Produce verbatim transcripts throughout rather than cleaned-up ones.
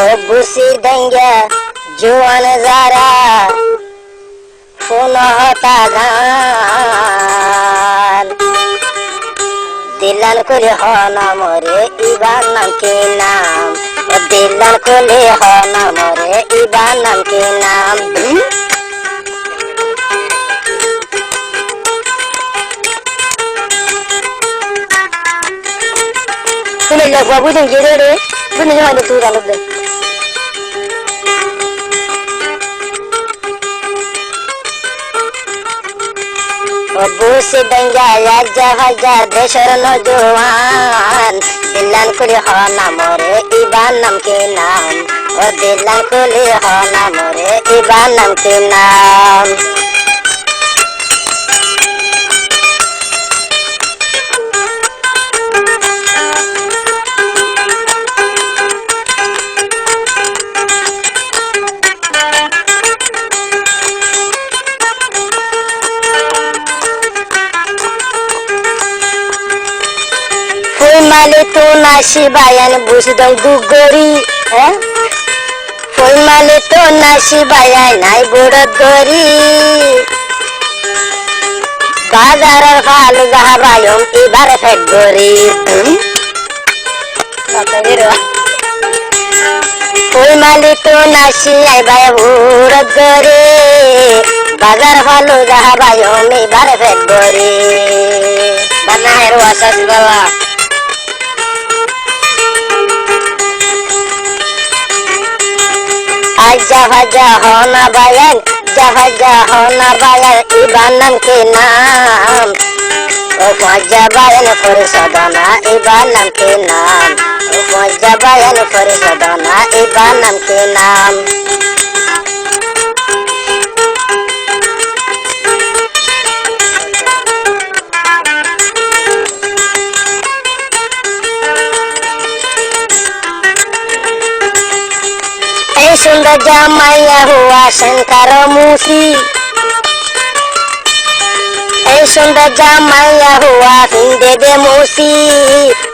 Ó busi dóñga juan zará, fúno hotá gán. Dillan kúli hoó na moré, íbar nam ki nam? Ó dillan kúli hoó na moré, íbar nam ki nam? Tui le gua buzon giyé de, buzon giyé de, tui galo de. Ó busi dóñga, aijja faijja decór nojuwan, dillan kúli hoó na moré, íbar nam ki nam? Ó dillan kúli hoó na moré, íbar nam ki nam? Fúimali tún así báiyain, busi dóñga gugori, é? Fúimali tún así báiyain, nái buçot gori. Bazaror fal uza hábayum, íbar fet bori. Fúimali tún así aibá buçot gori, bazar fal uza hábayum, íbar fet bori. Bana hero asas bala. Aijja faijja hoó na báiyain, aijja faijja hoó na báiyain, íbar nam ki nam? Ó faijja báiyain forisodona, íbar nam ki nam? Ó faijja báiyain forisodona, íbar nam ki nam? Ei sundor zamaiya fua sentar musi. Ei sundor zamaiya fua finde de musi.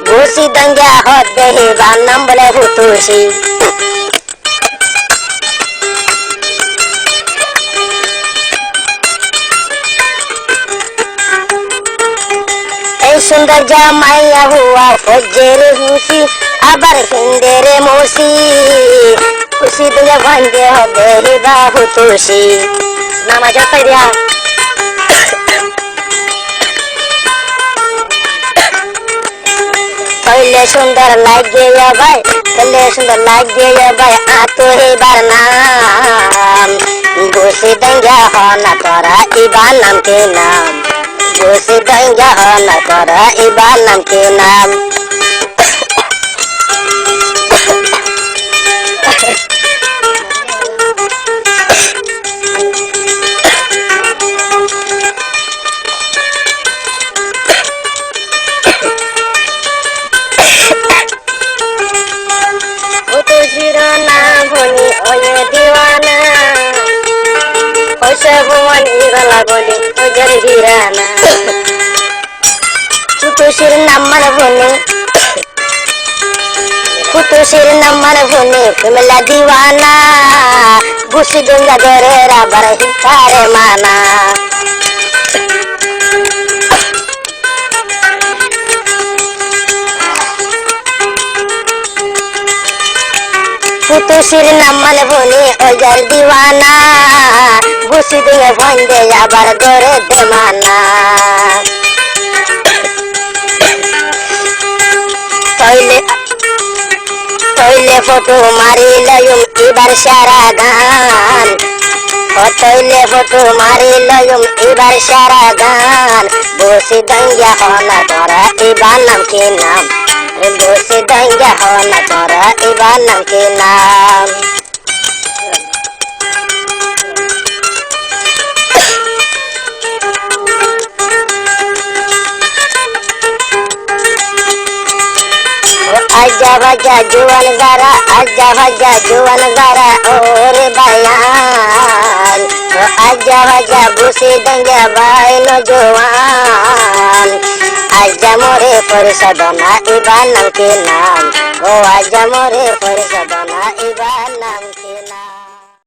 Busi dóñga hoó de híbar nam bole futusi. Ei sundor zamaiya fua foijjé re fusi, abar findé re musi. Fusi dóñga fuainde hoó de híba futusi. Namai jottai diya. Tóile sundor lage ó bái, tóile sundor lage ó bái, añáttu híbar nam. Busi dóñga hoó na tora, íbar nam ki nam? Busi dóñga hoó na tora, íbar nam ki nam? Futusir nam fúni óiye diwana, ói sóbuwan ibala bóli óiye diwana. Futusir nam mane fúni, futusir nam mane fúni, fúnila diwana. Busi dóñga dórer abar hítare mana. Futusir nam mane fúni óiye diwana, busi dóñga fuainde abar dórer de mana. Tóile, tóile foto mari loiyum ibar saragan. Ó tóile foto mari loiyum ibar saragan. Busi dóñga hoó na tora, ibar nam ki nam? Busi dóñga hoó na tora, ibar nam ki nam? Ó aijja faijja juwan zará, aijja faijja juwan zará, ó re báiyain. Ó aijja faijja busi dóñga bái nojuwan. Aijja more forisodona, ibar nam ki nam? Ó aijja more forisodona,